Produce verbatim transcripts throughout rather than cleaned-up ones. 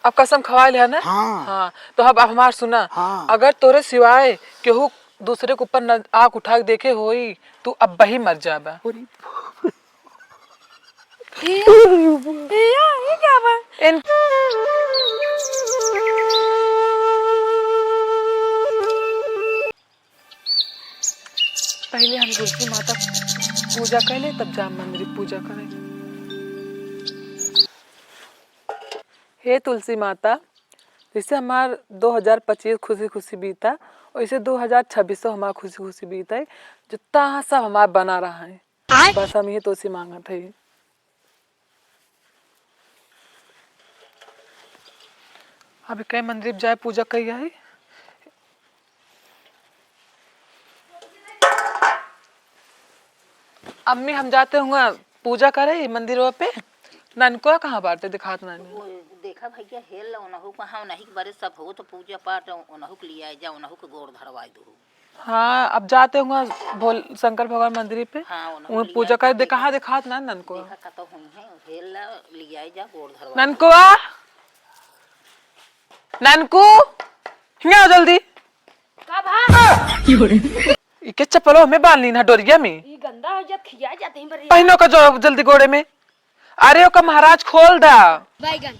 अब कसम खवाइल है ना? हाँ। हाँ, तो अब हमार सुना। हाँ। अगर तोरे सिवाय केहू दूसरे के ऊपर न-, आँख उठा के देखे होई, तू अब्बही मर जाबा। अरे बाप रे। ए, ए, या, ये क्या बा? इन- पहिले हम तुलसी माता पूजा कर ले, तब जाम मंदिर पूजा करे। हे तुलसी माता, जैसे हमार दो हजार पच्चीस खुशी खुशी बीता, वैसे दो हजार छब्बीस हमार खुशी खुशी बीते, जितना सब हमार बना रहा है। आय। बस हम ये तोसे मांगत है। अभी कई मंदिर जाए पूजा कई आई। अम्मी, हम जाते हुआ पूजा करे मंदिरों पे। ननकुआ कहाँ बाटे, दिखात नानी। वो देखा भैया, हेल ला, ओनहु कहाँ, ओनही के बारे सब हो तो पूजा पाठ, ओनहु के लिया जा, ओनहु के गोड़ धरवाई दो। हाँ, अब जाते हुआ भोल-, शंकर भगवान मंदिर पे। हाँ, ओनहु वहाँ लिया पूजा जा, करे दे, देखा। कहाँ दिखात ना ननकुआ। देखा कतो हुई है, हेल ला, लिया जा, गोड़ धरवाई दो। ननकुआ, ननकू, हियाँ आओ जल्दी। का भा? इके चप्पलो हमें बांध ली ना डोरिया में। ई गंदा हो जात, खिया जात ही बरे। पहनो का जो जल्दी गोड़े में। अरे ओका महाराज खोल दा। बैगन।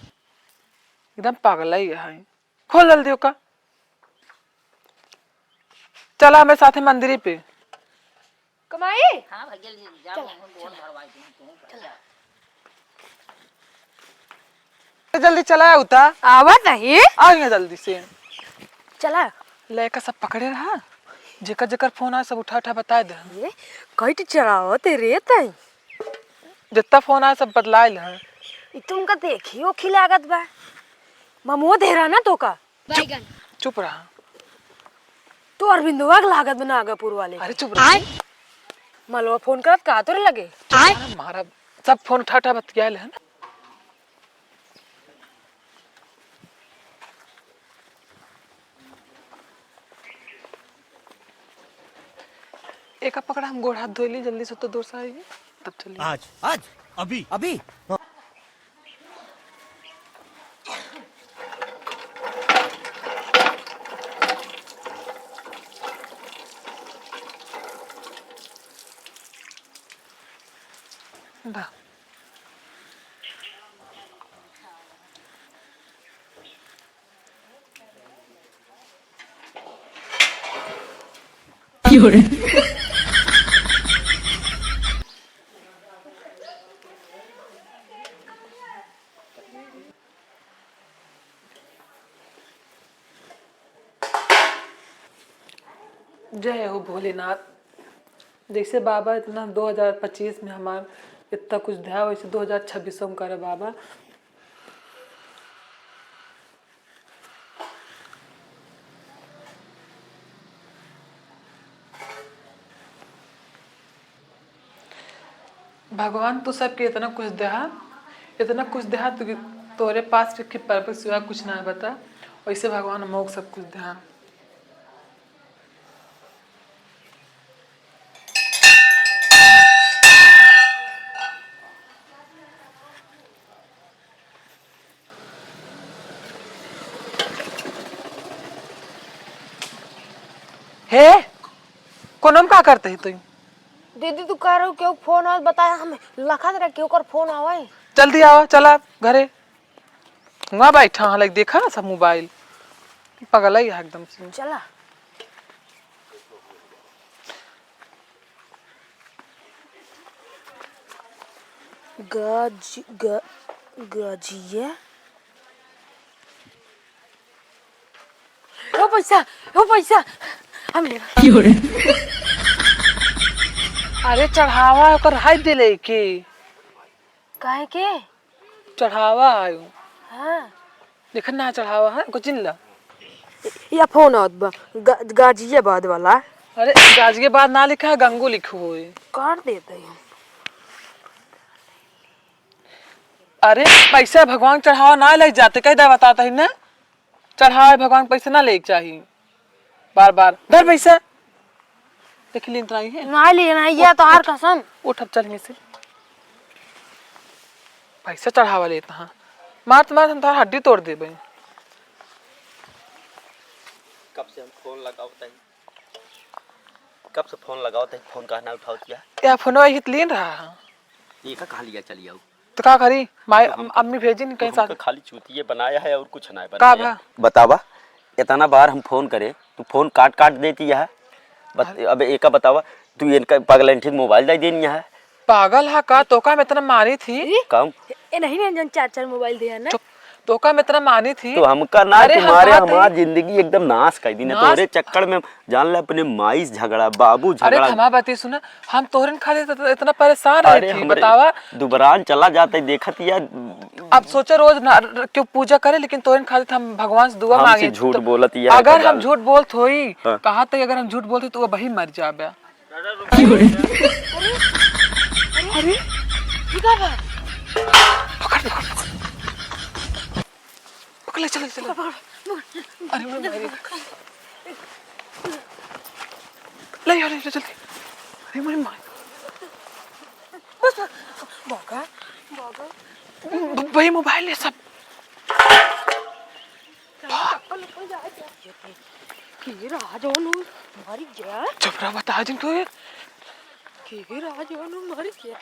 एकदम पागल है ये है। खोल जल्दी ओका। चला हमें साथे मंदिरी पे। कमाई? हाँ भैया, ले जाओ, चला, हम गोड़ चला। भरवाई दूँ, तू चला। जल्दी चला उता। आवत नहीं। आ गया जल्दी से। चला। लइका सब पकड़े रहा, जेकर जेकर फोन आए सब उठा उठा बताए दे। ये कइट चलावत रे तई। जितना फोन आए सब बतलाइल है। ई तुमका देखी ओखी लागत बा। ममो दे रहा ना तोका। बैगन। चुप रहा। तू अरविंदवा के लागत बा नागापुर वाले। अरे चुप रहा। मलवा फोन करत का तोरे लगे? चुप रहा, मारा सब फोन उठा उठा बतियाइल है ना। एका पकड़ा, हम गोड़ हाथ धोइली जल्दी से, तो दोस्त आइए तब चलिए। आज, आज, अभी, अभी। दा। जय हो भोलेनाथ। जैसे बाबा इतना दो हज़ार पच्चीस में हमार इतना कुछ दिहा, वैसे दो हज़ार छब्बीस में करे बाबा। भगवान, तू सबके इतना कुछ देहा, इतना कुछ देहा, तू, तोरे पास के परबे सिवा कुछ ना बता। वैसे भगवान, हमोक सब कुछ देहा। हे, कोनम का करते है तू? दीदी, तू कह रहे हो, केहू फोन आवे, बताए, हम लखत रहे, केहू कर फोन आवे। जल्दी आवा, चला घरे। हुआ बैठा है, लाइक, देखा सब मोबाइल। पगला ही है एकदम से। चला। गाज-, गा-, गाजिया। ओ पैसा, ओ पैसा, हम ले। अरे चढ़ावा ओकर हाथ दे लेके। काहे के? चढ़ावा आयो। हाँ। देख ना चढ़ावा है, ओकर चिन्ह ला। या फोन आवत बा, गा-, गाजियाबाद वाला। अरे गाजियाबाद ना लिखा है, गंगू लिखो है। कर देते हैं। अरे पैसा भगवान चढ़ावा ना ले जाते, कह दे बताता ही ना। चढ़ावे भगवान के पैसा ना लेके चाही। बार बार धर पैसा। देख ली इतना ही है। ना लिए ना, ये तो हर कसम। उठ अब चल में से। पैसा चढ़ावा लेता हाँ। मारत मारत हम तोहार हड्डी तोड़ देबे। कब से हम फोन लगावत हई, कब से फोन लगावत हई, फोन काहे ना उठावत हिया? या फोनवा यही लीन रहा है। ये का कहाँ लिया चली आऊ? तो का करी? माई, तो हम अम्मी भेजी नहीं कहीं तो हमका साथ। खाली चूतिए बनाया है और कुछ ना का बनाया। भा? बतावा, इतना बार हम फोन करे, तू फोन काट काट देती है। बत-, अरे। अब एका बतावा, तू इनका पगलेंठी मोबाइल दे देनी है। पागल है का? तोका हम इतना मानी थी। कम। ए, नहीं रंजन, चार चार मोबाइल दिया ना। चुप, तोका हम इतना मानी थी। तो हमका ना, अरे, हम तुम्हारे, कहा थे हमार जिंदगी एकदम नाश कर दी ना। नाश? तोरे चक्कर में जान ले अपने माई से झगड़ा, बाबू अरे, झगड़ा। हमार बात सुना, हम तोहरे खातिर इतना परेशान रहे अरे, थी, हमरे बतावा। दुबरान चला जाता है, देखत या। अब सोचे रोज ना, क्यों पूजा करे, लेकिन तोहरे खातिर हम भगवान से दुआ हमसे मांगे। झूठ तो बोलत या, अगर हम झूठ बोलत होई, हाँ। कहा तो अगर हम झूठ बोलते तो वो वही मर जाबे। अरे, अरे, ये का बा? पकड़, पकड़, पकड़। पकड़ ले, चल, चल। पकड़, पकड़। अरे, मोरे माई। ले, ले, ले, जल्दी। अरे, मोरे माई। बस, बस। भागा, भागा। ब-, भाई, मोबाइल है सब। चल, चप्पल ऊपर जा, जा। के रहा जौन उ मर गया? चुप रहा, बता जिनको ये। के रहा जौन उ मर गया?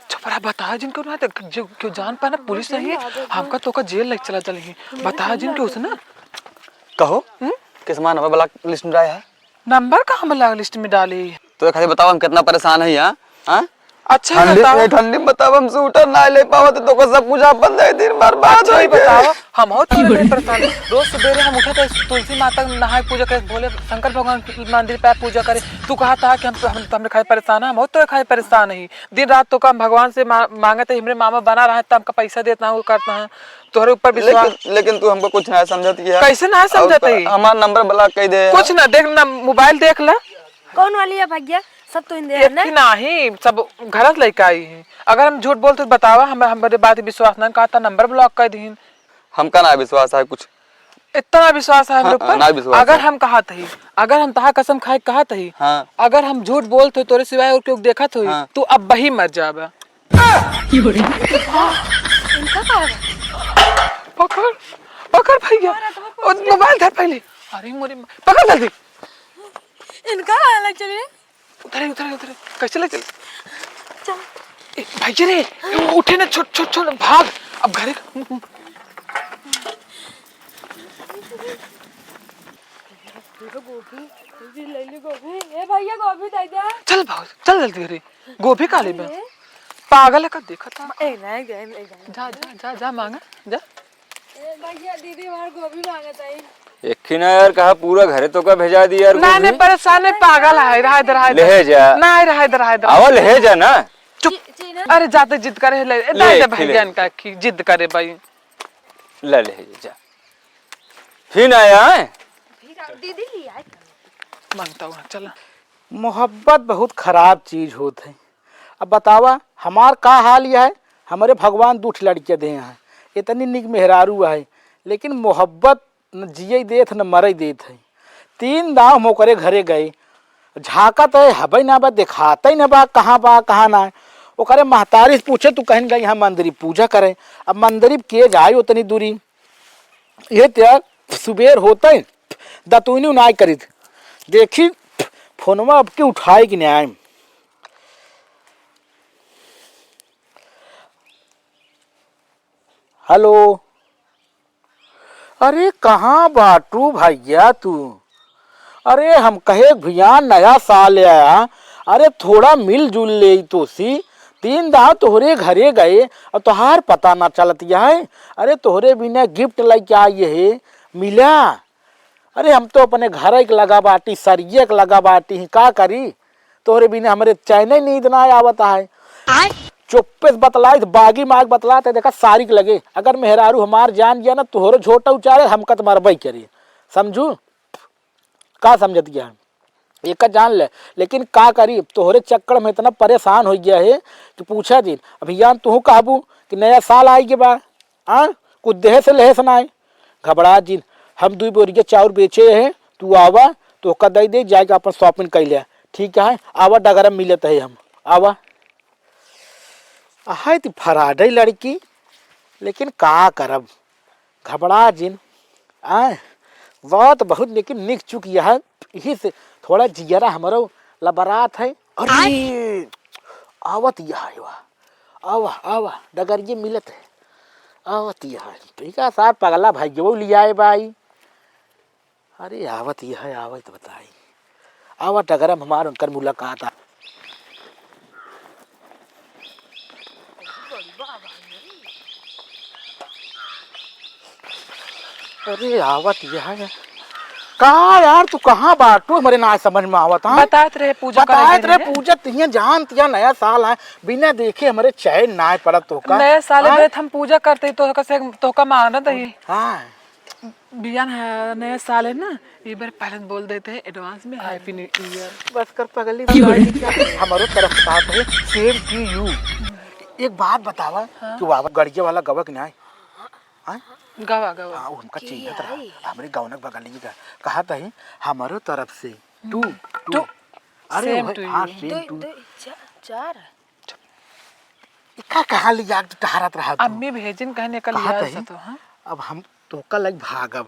चुप रहा, बता जिनको ना, तो जो, क्यों जान पाना, पुलिस नहीं है, हमका तो का जेल लेके चला चलेंगे। बता जिनको उसने। कहो, हम्म? किस माँ नंबर ब्लॉक लिस्ट में डाला है? नंबर कहाँ ब्लॉक लिस्ट में डाली? तो एक खाली बताओ, हम कितना परेशान है यहाँ, हाँ? अच्छा, ठंडी बताओ। में, ठंडी में बताओ, हम सूटर ना ले पावत, तो को सब कुछ अपन दे दिन बर्बाद अच्छा, हो ये गए। बताओ, हम हो तो बड़े परेशान हैं। रोज सुबेरे हम उठत है, तुलसी माता के नहाए पूजा करे, भोले शंकर भगवान के मंदिर पे पूजा करे। तू कहा था कि हम, हम तो हमरे खाए परेशान है, हम हो तो खाए परेशान है। दिन रात तो का हम भगवान से मा-, मांगत है, हमरे मामा बना रहा है, तो हमका पैसा देता है, वो करता है। तोहरे ऊपर विश्वास। लेकिन, लेकिन तू हमको कुछ ना समझत है। कैसे ना समझत है? हमार नंबर ब्लॉक कर दे। कुछ ना, देख ना, मोबाइल देख ला। कौन वाली है भैया? सब तो हिंदे है ना? एक ही नाही, सब घर से लेके आई है। अगर हम झूठ बोलते तो बतावा, हम, हमरे बात विश्वास ना करता, नंबर ब्लॉक कर दीन। हमका ना विश्वास है कुछ। इतना विश्वास है हमरे हाँ, ऊपर? ना विश्वास अगर है। हम कहत ही, अगर हम तहा कसम खाए कहत ही, हाँ। अगर हम झूठ बोलत होई, तोरे सिवाय और केहू देखत होई, हाँ। तू अब वही मर जाबे। इनका का है? पकड़, पकड़ भैया। और मोबाइल धर पहले। अरे मोरे माँ, पकड़ जल्दी। इनका का है, चलिए। उधर ही, उधर ही, उधर ही। कैसे ले चल? चल। ए, भाई जी रे, ए, वो उठे ना, छोड़, छोड़, छोड़, भाग। अब घरे का गोभी, गोभी, ले ले गोभी। ए भैया, गोभी दे दे। चल भाग, चल जल्दी घरे। गोभी का लेबे? अरे। पागल है का देखत है? ए, नहीं गए, नहीं गए। जा, जा, जा, जा मांगा, जा। ए भैया, दीदी हमार गोभी मांगत है। एक ही ना यार, कहा पूरा घरे तो का भेजा दी यार नहीं, गोभी। नहीं, परेशान नहीं, पागल है, रहा इधर, रहा इधर। ले जा। नहीं, रहा इधर, रहा इधर। आवा, ले जा ना। चुप। ची-, चीना। अरे, जाते जिद करे, ले, ले, दे दे एक ही भाई ले। जान का की जिद करे भाई। ले, ले जा। फिर आया है? दीदी ले आए। मांगता हुआ, चला। मोहब्बत बहुत खराब चीज होत है। अब बतावा, हमार का हाल यह है, हमरे भगवान दू ठे लड़कियाँ दे हैं, इतनी निक मेहरारू है, लेकिन मोहब्बत न जिये देत, न मरे देत है। तीन दाव हम ओकरे घरे गए, झाँकत है, हबे ना बा, देखाते ही ना बा, कहाँ बा, कहाँ ना है। ओकरे महतारी से पूछे, "तू कहीं गई यहाँ मंदिर पूजा करे?" अब मंदिर के जाए उतनी दूरी, ये त्या सुबेर होते दतुइनी नाय करित। देखी, फोनवा अब के उठाए कि नाय। हेलो, अरे कहाँ बाटू भैया तू? अरे हम कहे भैया नया साल आया, अरे थोड़ा मिलजुल ले तो सी। तीन दाव तोहरे घरे गए और तोहार पता ना चलत है। अरे तोहरे बिना गिफ्ट लेके आई है, मिला। अरे हम तो अपने घर एक लगा बाटी, सरिये एक लगा बाटी, का करी? तोहरे बिना हमरे चैन ही नींद ना आवत है। आय। चुप्पे से बतलाई तो बागी माग बतलाते, देखा सारी के लगे। अगर मेहरारू हमार जान गया ना, तोहरो झोटा उचारे, हमका तो मरबई करे। समझू? का समझत गया है? एका जान ले, लेकिन का करी, तोहरे चक्कर में इतना परेशान हो गया है कि पूछा जिन। अभी यान तू कहबू कि नया साल आई के बा, आ, कुछ देहे से लेहे से ना आए। घबरा जिन, हम दुई बोरिया चाउर बेचे हैं, तू आवा, तो ओका दे दे, जाके अपन shopping कर ले। ठीक है, आवा, डगरा मिलत है हम, आवा। अहाय, ती फराडई लड़की, लेकिन का करब, घबड़ा जिन। आय, बात बहुत लेकिन निक चुक यह, यही से थोड़ा जियरा हमरो लबरात है। अरे, आवत यह है वा। आवा, आवा, डगरिये मिलत है। आवत यह है। ठीक है, सार पगला भाई, जो लियाए बाई। अरे, आवत यह है, आवत बताई। आवा, डगरम हमार उनकर मुलाकात आ। अरे, आवत यह है। का यार, तू कहाँ बाटू? हमरे ना समझ में आवत, हाँ? बतात रहे पूजा करे बताइत गए रहे रहे। पूजा, तिहिया जानत या नया साल है, बिना देखे हमरे चैन ना पड़त तोहका। नया साल हाँ? में हम पूजा करते ही तोहका से, तोहका मानत ही। हाँ। बियान है, नया साल है ना, एक बार पहले बोल देते हैं advance में Happy New Year। बस कर पगली बुलाई। हमरो तरफ से बात है, same to you। एक बात बतावा हाँ? कि बाबा गड़िया वाला गवा कि नाय? हाँ? गवा, गवा। हाँ, वो हमका चिन्हत रहा। हमरे गौनक बगलिए का। कहा तही, हमरो तरफ से। Too, too. टू। अरे, same to you। हाँ, same to। दो, दो, चा-, चार। ई का कहाँ ले जाके तू टहरत रहा तू? अम्मी भेजिन कहने का कहा लिया तही, सा तो, हाँ? अब हम तोहका लग भागब।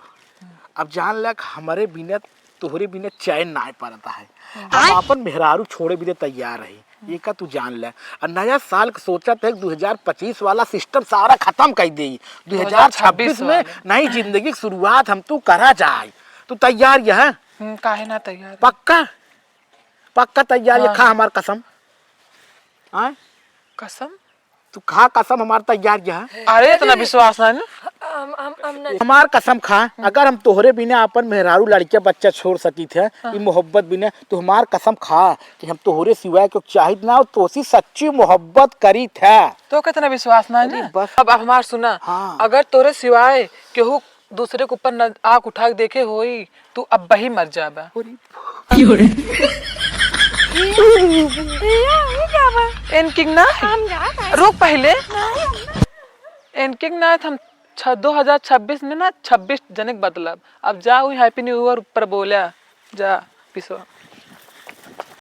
अब जान ले कि हमरे बिना, तोहरे बिना चैन नाय पड़ता है। हम आपन मेहरारू छोड़े बिना तैयार रही। ये का तू जान ले। और नया साल का सोचत है, दो हज़ार पच्चीस वाला system सारा खत्म कर दे। दो हज़ार छब्बीस में नई जिंदगी की शुरुआत हम तू करा जाए। तू तैयार यह? हम्म, काहे ना तैयार है? पक्का? पक्का तैयार है? हाँ। खा हमार कसम। आय? कसम? तू खा कसम हमार तैयार यह? अरे, इतना विश्वास ना है ना? हम, हम, हम ना हमार कसम खा, अगर हम तोहरे बिना अपन मेहरारू लड़के बच्चा छोड़ सकी थे, हाँ। ई मोहब्बत बिना, तू हमार कसम खा कि हम तोहरे सिवाय केहू चाहित ना, और तोसी सच्ची मोहब्बत करी थे। तो कितना विश्वास ना है अरे ना? बस। अब, अब हमार सुना, हाँ। अगर तोरे सिवाय केहू दूसरे के ऊपर न-, आँख उठा के देखे होई, तू अब ही मर जाबा। अरे। क्यों रे? ये, ये क्या बा? एनकिंग ना? हम जात है। रुक पहले। नहीं, हम ना। एनकिंग ना, हम छ-, दो हज़ार छब्बीस में ना छब्बीस जने के बदलब। अब जा, वही Happy New Year ऊपर बोला। जा, पिसवा।